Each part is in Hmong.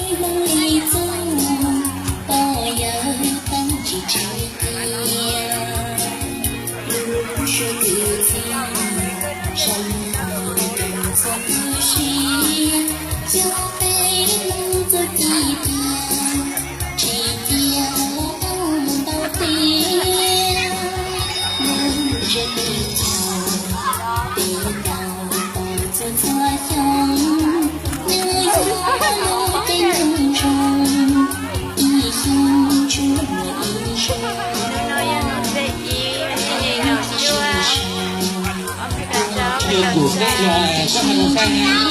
Hmoob li txuj pog yawg teeb tsis tsim tiag, lub suab kwv txhiaj sawv los txhua txhua siab, cog peb Hmoob txuj ci tiag, tsis cia los tau ntau tiag. Lub zej teb chaws tes taw tau txhua txhua xyoo, nws yog lub caij nyoog zoo, ib xyoo tshuav ib zaug. Ib nyuag ntus peb zaug, peb nyuag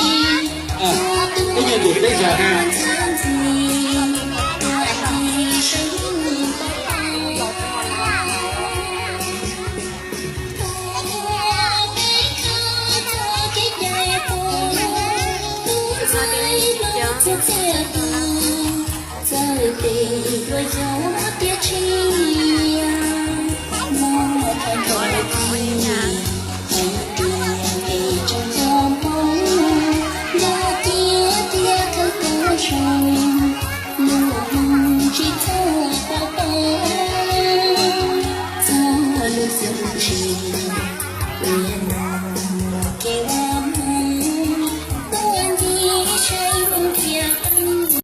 ntus peb zaug na. Txawm tes yuav yog tiag tsis, muab thov nrog cia, hais tias tes tseem yog Hmoob, yog tiag tiag kawg kawg zoo, lub Hmoob tsis txhob pov pob, txog lub xyoo tsis tias no.